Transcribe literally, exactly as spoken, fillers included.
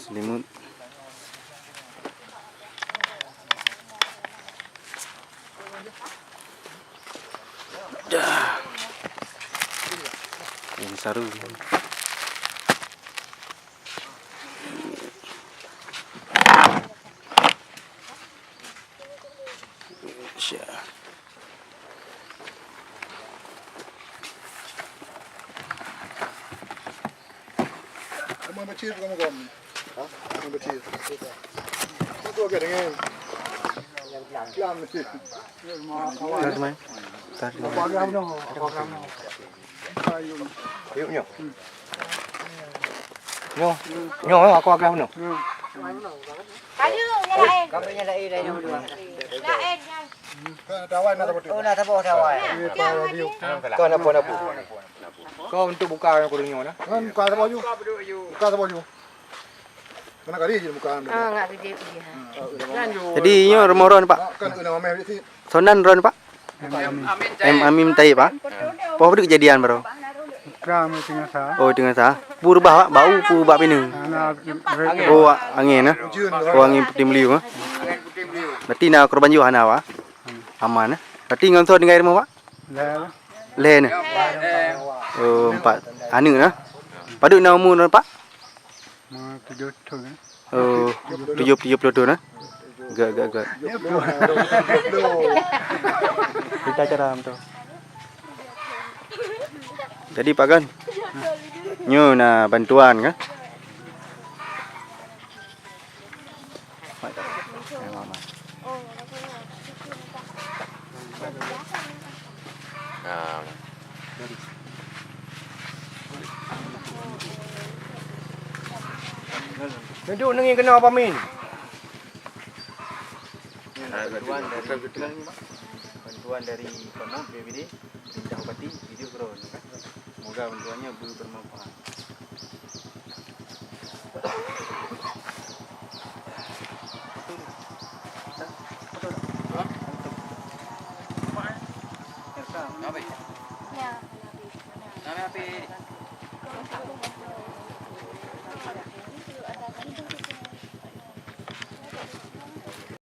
Selimut. Dah. Yang saru. Sya. Teman kecil bukan muka ni. Hah? Teman kecil. Itu agak dengan. Kiam ni. Dah, teman. Dah, teman. Yuk, nyoe. Nyoe. Nyoe, aku agak bunuh. Kayu nyalain. Kamu nyalain dah yang dua. Lain yang. Oh, nak tepuk dawai. Kau nak apa, nak apa? Kau untuk buka yang kurung nyoe, nah? Kan buka tepuk ju. Buka tepuk ju. Kena kali je buka. Ah, enggak kerja dia. Jadi, nyoe rumoh droen, Pak. Kan kena ameh di sini. Sonan droen, Pak? M Amim Taib, Pak? Poh padub kejadian baroe? Kram teungoh sa. Oh, teungoh sa. Peue reubah, Pak? Bau peue bak pineung? Hana re-, Oh, angén, nah? Oh, angén putéh meuliu, nah? Berarti na korban jiwa hana, Pak? Aman, nah? Berarti ngon soe tinggai rumoh, Pak? Lhèe. Lhèe, nah? Oh, empat. Aneuk, nah? Padub na umu droen, Pak? Ma tujoh thôn, eh. Oh, tujoh, tujoh ploh thôn, eh? Gèt, gèt, gèt. Cerita cara tu. Jadi, Pak Gan, nyoe na bantuan, kan? Nah. Neudok neungieng keunoe Pak Min. Bantuan dari, bantuan dari kono, B P D, pemerintah Bupati, video keudroe, kan? Semoga bantuannya ber-, bermanfaat.